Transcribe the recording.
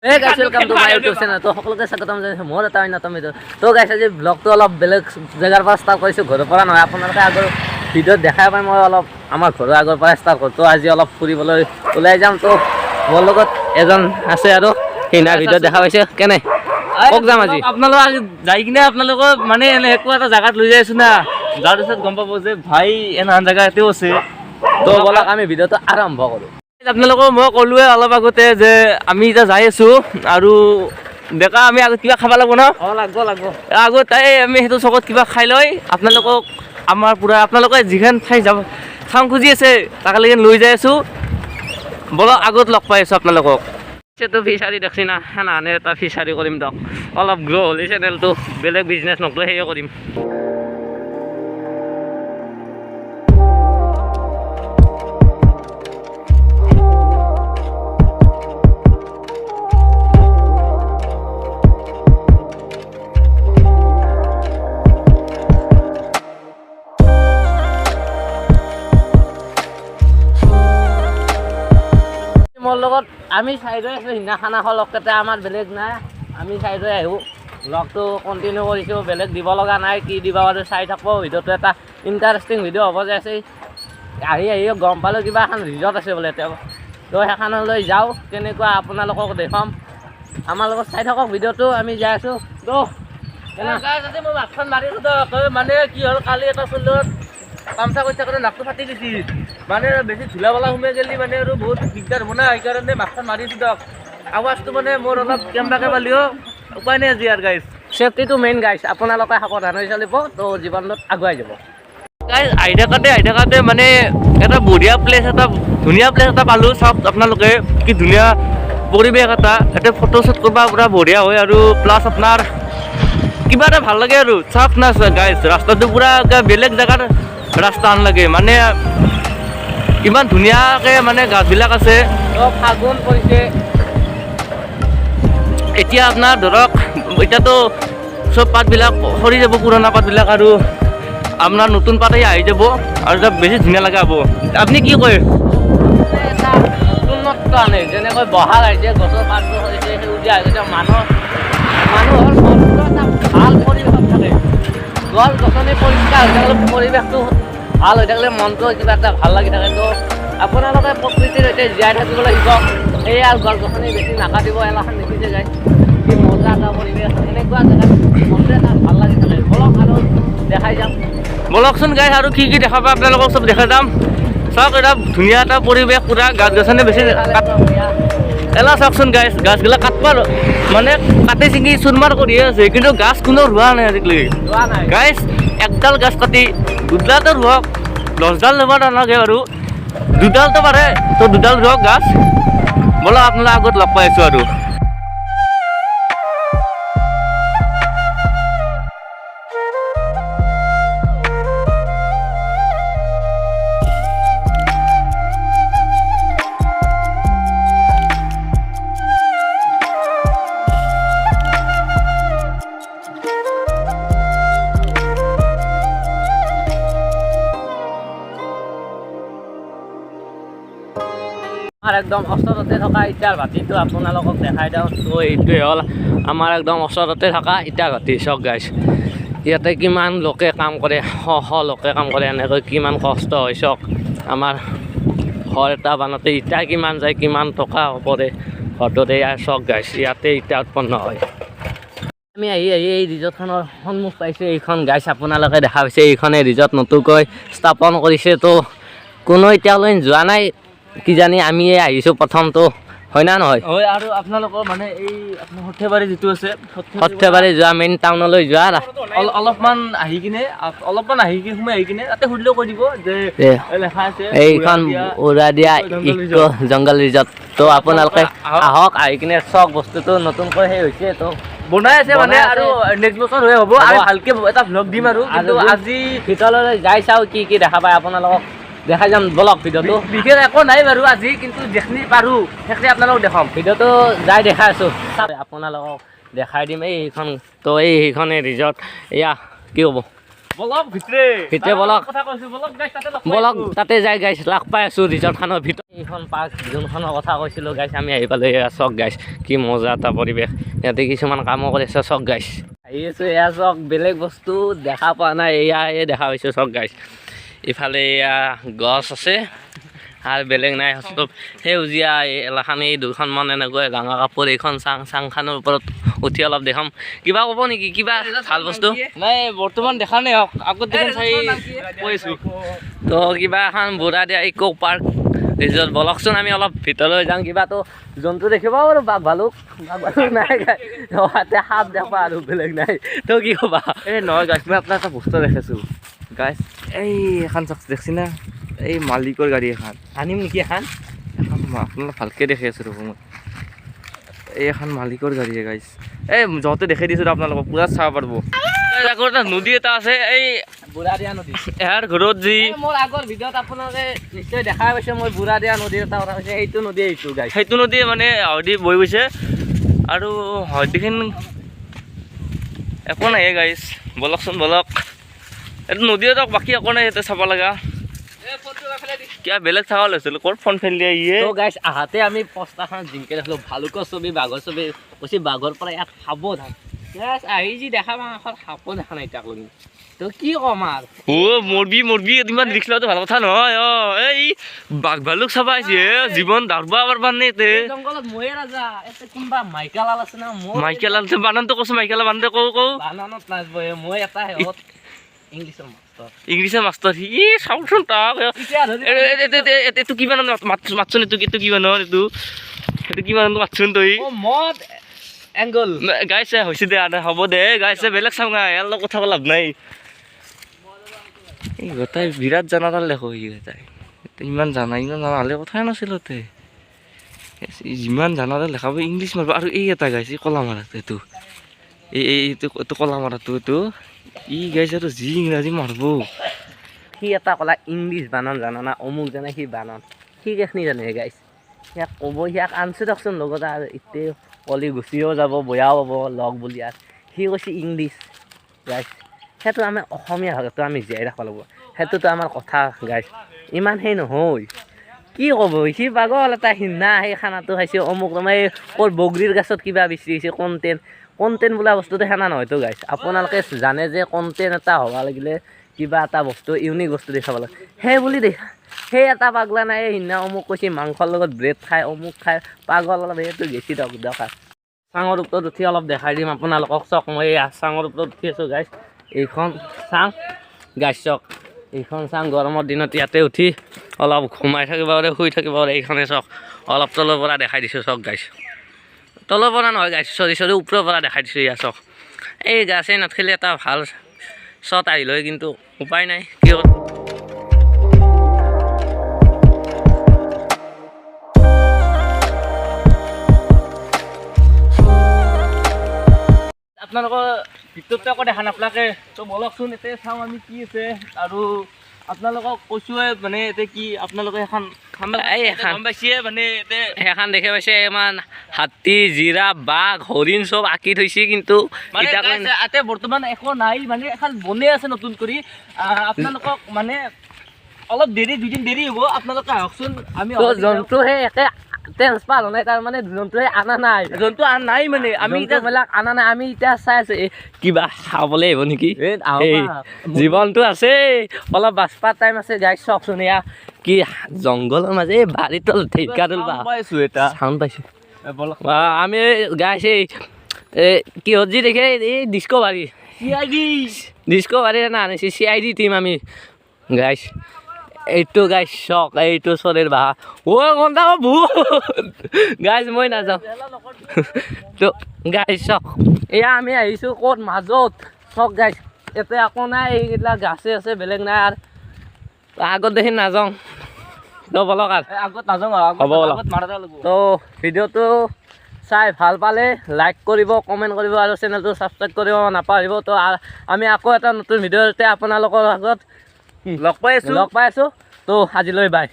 Hey guys, welcome to my YouTube channel. তো সকলোকে স্বাগতম জনাইছোঁ মোৰ এটা অন্যতম ভিডিঅ'। তো গাইছ, আজি ব্লগটো অলপ বেলেগ জেগাৰ পৰা ষ্টাৰ্ট কৰিছোঁ, ঘৰৰ পৰা নহয়। আপোনালোকে আগৰ ভিডিঅ'ত দেখাই পাই, মই অলপ আমাৰ ঘৰৰ আগৰ পৰা ষ্টাৰ্ট কৰোঁ। তো আজি অলপ ফুৰিবলৈ ওলাই যাম। তো মোৰ লগত এজন আছে আৰু সেইদিনা ভিডিঅ'ত দেখা পাইছে। কেনে কওক, যাম আজি? আপোনালোক আজি যাই কিনে আপোনালোকৰ মানে এনেকুৱা এটা জেগাত লৈ যাই আছো না, যাৰ পিছত গম পাব যে ভাই, এনেহেন জেগা এটাও আছে। তো ব'লক, আমি ভিডিঅ'টো আৰম্ভ কৰোঁ। আপোনালোকক মই ক'লোৱে অলপ আগতে যে আমি এতিয়া যাই আছো আৰু ডেকা, আমি আগত কিবা খাব লাগিব ন? অঁ, লাগব লাগব। আগত এই আমি সেইটো চকত কিবা খাই লৈ আপোনালোকক আমাৰ পূৰা আপোনালোকে যিখন ঠাই যাব খাম খুজি আছে, তালৈকে লৈ যাই আছো। ব'লক, আগত লগ পাই আছো আপোনালোকক। সেইটো ফিচাৰী দেখছি না, সেনাহানে এটা ফিচাৰী কৰিম দক। অলপ গ্ৰ' হ'লে চেনেলটো, বেলেগ বিজনেছ নকৰোঁ, সেয়ে কৰিম। মোৰ লগত আমি চাইডে আছোঁ। সিদিনা খানা খোৱা লগকেইটা আমাৰ বেলেগ নাই, আমি চাইডে আহোঁ। ব্লগটো কণ্টিনিউ কৰিছোঁ, বেলেগ দিব লগা নাই। কি দিব পাৰোঁ চাই থাকব। ভিডিঅ'টো এটা ইণ্টাৰেষ্টিং ভিডিঅ' হ'ব যে আছে। আহি আহি গম পালোঁ কিবা এখন ৰিজৰ্ট আছে বোলে তেওঁ। তো সেইখনলৈ যাওঁ, কেনেকুৱা আপোনালোকক দেখুৱাম। আমাৰ লগত চাই থাকক ভিডিঅ'টো, আমি যাই আছোঁ। তো কেনে? মই মাতখন মাৰিছোঁ তো, মানে কি হ'ল, কালি এটা চলিলত পামচা কৰি থাকোঁতে নাকটো ফাটি গৈছিল। মানে বেছি ধূলা বালা সোমাই গ'লে মানে আৰু বহুত দিগদাৰ হ'ব না, সেইকাৰণে মাতখন মাৰিছোঁ দিয়ক। আৱাজটো মানে মোৰ অলপ কেম্বাকে পালিও উপায় নাই আজি আৰু গাইজ। চেফটিটো মেইন গাইছ, আপোনালোকে সাৱধান হৈ চলিব, তো জীৱনত আগুৱাই যাব। গাইজ, আহি থাকাতে মানে এটা বঢ়িয়া প্লেচ এটা, ধুনীয়া প্লেচ এটা পালোঁ। চাওক আপোনালোকে, কি ধুনীয়া পৰিৱেশ এটা। ইয়াতে ফটো শ্বুট কৰিব পূৰা বঢ়িয়া হয় আৰু প্লাছ আপোনাৰ কিবা এটা ভাল লাগে আৰু। চাওক না গাইজ, ৰাস্তাটো পূৰা একে বেলেগ জেগাৰ ৰাস্তা আন লাগে, মানে ইমান ধুনীয়াকৈ মানে গাছবিলাক আছে। তো ফাগুন পৰিছে। এতিয়া আপোনাৰ ধৰক এতিয়াতো চব পাতবিলাক সৰি যাব, পুৰণা পাতবিলাক, আৰু আপোনাৰ নতুন পাতেই আহি যাব আৰু এতিয়া বেছি ধুনীয়া লগা হ'ব। আপুনি কি কয়? এটা নতুনত্ব আনে। যেনেকৈ বহাগ আহিছে, গছৰ পাতবোৰ সৰিছে, সেউজীয়া হৈ গৈছে, মানুহৰ মনটো এটা ভাল পৰিৱেশত থাকে। গছ গছনি পৰিষ্কাৰ হৈ থাকিলে, পৰিৱেশটো ভাল হৈ থাকিলে মনটো কিবা এটা ভাল লাগি থাকে। তো আপোনালোকে প্ৰকৃতিৰ সৈতে জীয়াই থাকিবলৈ শিকক সেয়ে, আৰু গছ গছনি বেছি নাকাটিব। এলাখন দেখিছে যায়, কি মজা এটা পৰিৱেশ। এনেকুৱা জেগাত মনটো এটা ভাল লাগি থাকে। ব'লক, আৰু দেখাই যাম। ব'লকচোন গাইজ, আৰু কি কি দেখা পায় আপোনালোকক চব দেখা যাম। চাওক, এটা ধুনীয়া এটা পৰিৱেশ, পূৰা গাছ গছনি বেছি এলা। চাওকচোন গাইজ, গাছগিলা কাটব মানে কাটি ছিঙি চুৰমাৰ কৰিয়ে আছে, কিন্তু গাছ কোনো ৰোৱা নাই আজিকালি। যোৱা নাই। গাইজ, একডাল গাছ কাটি দুডালটো ৰোৱক, 10ডাল ৰুব নালাগে বাৰু, দুডালটো পাৰে, তো দুডাল ৰোৱক গাছ। ব'লক, আপোনালোক আগত লগ পাই আছোঁ আৰু। আমাৰ একদম ওচৰতে থকা ইটাৰ ভাটিটো আপোনালোকক দেখাই দিওঁ। তো এইটোৱে হ'ল আমাৰ একদম ওচৰতে থকা ইটাৰ ভাটি। চাওক গাইছ, ইয়াতে কিমান লোকে কাম কৰে, শ শ লোকে কাম কৰে। এনেকৈ কিমান কষ্ট হয় চাওক। আমাৰ ঘৰ এটা বনাওঁতে ইটা কিমান যায়, কিমান টকা পৰে ঘৰটোত। এয়া চাওক গাইছ, ইয়াতে ইটা উৎপন্ন হয়। আমি আহি আহি এই ৰিজৰ্টখনৰ সন্মুখ পাইছোঁ। এইখন গাইছ, আপোনালোকে দেখা পাইছে, এইখনে ৰিজৰ্ট নতুনকৈ স্থাপন কৰিছে। তো কোনো এতিয়ালৈ যোৱা নাই কিজানি, আমিয়ে আহিছোঁ প্ৰথমটো, হয় না নহয়? হয়, আৰু আপোনালোকৰ মানে এই আপোনাৰ সৰ্থেবাৰী যিটো আছে, সৰ্থেবাৰী যোৱা মেইন টাউনলৈ যোৱা অলপমান আহি কিনে, সোমাই আহি কিনে তাতে সুধিলেও কৈ দিব যে এই লেখা আছে এইখন উৰাদিয়া উৰাদিয়া জংগল। ইকো জংগল ৰিজৰ্ট। তো আপোনালোকে আহক। আহক, আহি কিনে চাওক বস্তুটো নতুনকৈ সেই হৈছে তো। বনাই আছে মানে। বনাই আছে। আৰু নেক্সট বছৰ হৈ হ'ব আৰু ভালকে এটা ভ্লগ দিম আৰু কিন্তু আৰু আজি ভিতৰলৈ যাই চাওঁ কি কি দেখা পায়, আপোনালোকক দেখাই যাম। বলক ভিডিঅ'টো। বিশেষ একো নাই বাৰু আজি, কিন্তু যিখিনি পাৰোঁ সেইখিনি আপোনালোকক দেখাম। ভিডিঅ'টো যাই দেখাই আছোঁ, আপোনালোকক দেখাই দিম। এইখন তো, এই সেইখনে ৰিজৰ্ট। এয়া কি হ'ব? বলক ভিতৰে ভিতৰে বলক কথা কৈছো, বলক গাইছ তাতে লগ বলক তাতে যাই গাইছ লাগ পাই আছোঁ ৰিজৰ্টখনৰ ভিতৰত। এইখন পাৰ্ক যোনখনৰ কথা কৈছিলোঁ গাইছ, আমি আহি পালোঁ। এয়া চাওক গাইছ কি মজা এটা পৰিৱেশ, ইয়াতে কিছুমান কামো কৰি আছে। চাওক গাইছ আহি আছোঁ, এয়া চাওক বেলেগ বস্তু দেখা পোৱা নাই, এয়াহে দেখা পাইছোঁ। চাওক গাইছ ইফালে এয়া গছ আছে আৰু বেলেগ নাই, চব সেউজীয়া এলাখান। এই দুখনমান এনেকৈ ৰঙা কাপোৰ, এইখন চাং, চাংখনৰ ওপৰত উঠি অলপ দেখাম। কিবা ক'ব নেকি, কিবা ভাল বস্তু? নাই বৰ্তমান দেখা নাই, আগত দেখোন চাই কৈছোঁ। তো কিবা এখন বুঢ়া দিয়া ইক' পাৰ্ক ৰিজৰ্ট, বলকচোন আমি অলপ ভিতৰলৈ যাওঁ। কিবাতো জন্তু দেখিব পাৰোঁ, বাঘ ভালুক, বাঘ ভালুক নাই, তাতে সাপ দেখা আৰু বেলেগ নাই। তো কি ক'বা? এই নহয় গাইছ, মই আপোনাক এটা বস্তু দেখাইছোঁ গাইছ। এই এখন চাওক দেখছি না, এই মালিকৰ গাড়ী এখন আনিম নেকি এখন? এখন আপোনাক ভালকৈ দেখি আছোঁ ৰ'ব মই। এই এখন মালিকৰ গাড়ী গাইছ, এই য'তে দেখাই দিছোঁ আপোনালোকক পূৰা চাব পাৰিব। আকৌ এটা নদী এটা আছে, এই বুঢ়াদিয়া নদী। ইয়াৰ ঘৰত যি মোৰ আগৰ ভিডিঅ'ত আপোনালোকে নিশ্চয় দেখা পাইছে, মই বুঢ়াদিয়া নদীৰ এটা কথা কৈছোঁ, সেইটো নদী এইটো গাইছ। সেইটো নদী মানে হয়দি বৈ গৈছে আৰু হয়দিখিনি একো নাই গাইছ। বলকচোন বলক, এইটো নদী এটা বাকী একো নাই ইয়াতে চাব লগা। কিবা বেলেগ চাব লৈছিলোঁ, ক'ত ফোন ফেলি আহিয়ে। তো গাইছ আহাতে আমি পোষ্টাৰখন জিংকে দেখিলোঁ, ভালুকৰ ছবি, বাঘৰ ছবি, কৈছে বাঘৰ পৰা ইয়াত সাৱধান। গাইছ আহি যি দেখা পাওঁ এখন সাপো দেখা নাই এতিয়ালৈকে। তো কি ক'ম আৰু? অ' মৰবি মৰবি, ইমান ৰিক্স লোৱাটো ভাল কথা নহয়। অ' এই বাঘ ভালুক চাব আহিছে, জীৱন দাঁড়বা পাৰবা নে ইয়াতে? জংঘলত ময়ে ৰাজা, ইয়াতে কোনোবা মাইকালাল আছে না? মাইকালাল বানানটো কৈছোঁ, মাইকালাল বানানটো কওঁ কওঁ। বানানত নাচব, মই এটা শেষত ইংলিছৰ মাষ্টৰ, ইংলিছৰ মাষ্টৰ সি। চাওকচোন তাক, এইটো কিবা নাম মাতচোন, এইটো এইটো কিবা নহয়, এইটো এইটো কিবা নামটো মাতচোন তই। মদ এংগল গাইছে হৈছে দে, হ'ব দে গাইছে, বেলেগ চাওঁ নাই, ইয়াৰ লগত কথা কৈ লাভ নাই। এই গোটাই বিৰাট জানা তাৰ লেখ, সি গোটাই ইমান জানা, ইমান জানা হ'লে কথাই নাছিল তাতে। যিমান জানা তাৰ লেখাব ইংলিছ মাৰিব। আৰু এই এটা গাইছে কলা মাৰাটো, এইটো এই এইটো এইটো কলা মাৰাটো, এইটো ই গাইছে আৰু যি ইংৰাজী মাৰিব। সি এটা কলা ইংলিছ বানান জানা না, অমুক জানে সি বানান, সি কেইখিনি জানে গাইছ। সিয়াক ক'ব, সিয়াক আনছোঁ দিয়কচোন লগত, আৰু এতিয়া কলি গুচিও যাব, বয়াও পাব লগ বুলি। আৰু সি কৈছে ইংলিছ গাইছ, সেইটো আমি অসমীয়া ভাষাটো আমি জীয়াই ৰাখিব লাগিব, সেইটোতো আমাৰ কথা গাইছ। ইমান সেই নহয়, কি ক'ব সি পাগল এটা। সিদিনা সেই খানাটো খাইছে অমুক, এই ক'ৰ বগৰীৰ গাছত কিবা বিচাৰিছে কণ্টেণ্ট। কণ্টেণ্ট বোলা বস্তুটো সেনা নহয়তো গাইছ। আপোনালোকে জানে যে কণ্টেণ্ট এটা হ'ব লাগিলে কিবা এটা বস্তু ইউনিক বস্তু দেখাব লাগে, সেই বুলি দেখা সেই এটা পাগলা নাই। সিদিনা অমুক কৈছে মাংসৰ লগত ব্ৰেড খায়, অমুক খায়, পাগল অলপ সেইটো গেছি দৰকাৰ। চাঙৰ ওপৰত উঠি অলপ দেখাই দিম আপোনালোকক। চাওক মই এই চাঙৰ ওপৰত উঠি আছোঁ গাইছ। এইখন চাং গাইছ, চাওক এইখন চাং গৰমৰ দিনত ইয়াতে উঠি অলপ সোমাই থাকিব পাৰে, শুই থাকিব পাৰে। এইখনে চাওক অলপ তলৰ পৰা দেখাই দিছোঁ, চাওক গাইছ। তলৰ পৰা নহয় গাইছ, চৰি চৰি, ওপৰৰ পৰা দেখাই দিছোঁ। ইয়াত চাওক এই গাছে নাথাকিলে এটা ভাল শ্বট আহিল হয়, কিন্তু উপায় নাই। কি আপোনালোকৰ ভিতৰটো আকৌ দেখা নাপলাকে, তো বলকচোন এতিয়া চাওঁ আমি কি আছে। আৰু আপোনালোকক কৈছোৱে মানে এতিয়া কি আপোনালোকে এখন গম পাইছে মানে এতিয়া সেইখন দেখি পাইছে, ইমান হাতী, জিৰাফ, বাঘ, হৰিণ চব আঁকি থৈছে, কিন্তু এতিয়া বৰ্তমান একো নাই, মানে এখন বনাই আছে নতুন কৰি। আপোনালোকক মানে অলপ দেৰি, দুদিন দেৰি হ'ব, আপোনালোকে আহকচোন। আমি জন্তু সেই একে ট্ৰেন্সফাৰ হোৱা নাই, তাৰমানে জন্তুৱে আনা নাই, জন্তু আনা নাই, মানে আমি এতিয়া আনা নাই। আমি এতিয়া চাই আছোঁ এই কিবা খাবলৈ আহিব নেকি, জীৱনটো আছে অলপ বাচপাৰ টাইম আছে গাইছ। চাওকচোন এয়া কি জংঘলৰ মাজে এই বাৰীত ঢেকীয়া পাইছোঁ, এটা চাউণ্ড পাইছোঁ আমি গাইছ। এই কিহত যি দেখে এই ডিস্কভাৰী, ডিস্কভাৰী না আনিছে CID team আমি গাইছ। এইটো গাইছ চাওক, এইটো চৰেৰ বাহা। অ' গন্ধা ভূত গাইছ, মই নাযাওঁ। তো গাইছ চাওক এয়া আমি আহিছোঁ ক'ত মাজত। চাওক গাইছ ইয়াতে একো নাই, এইবিলাক গাছে আছে, বেলেগ নাই। আৰু আগত দেখি নাযাওঁ, তো বলক আৰু আগত নাযাওঁ, হ'ব বলক। তো ভিডিঅ'টো চাই ভাল পালে লাইক কৰিব, কমেণ্ট কৰিব আৰু চেনেলটো ছাবস্ক্ৰাইব কৰিব নাপাহৰিব। তো আমি আকৌ এটা নতুন ভিডিঅ'তে আপোনালোকৰ আগত লগ পাই আছোঁ। তো আজিলৈ বাই।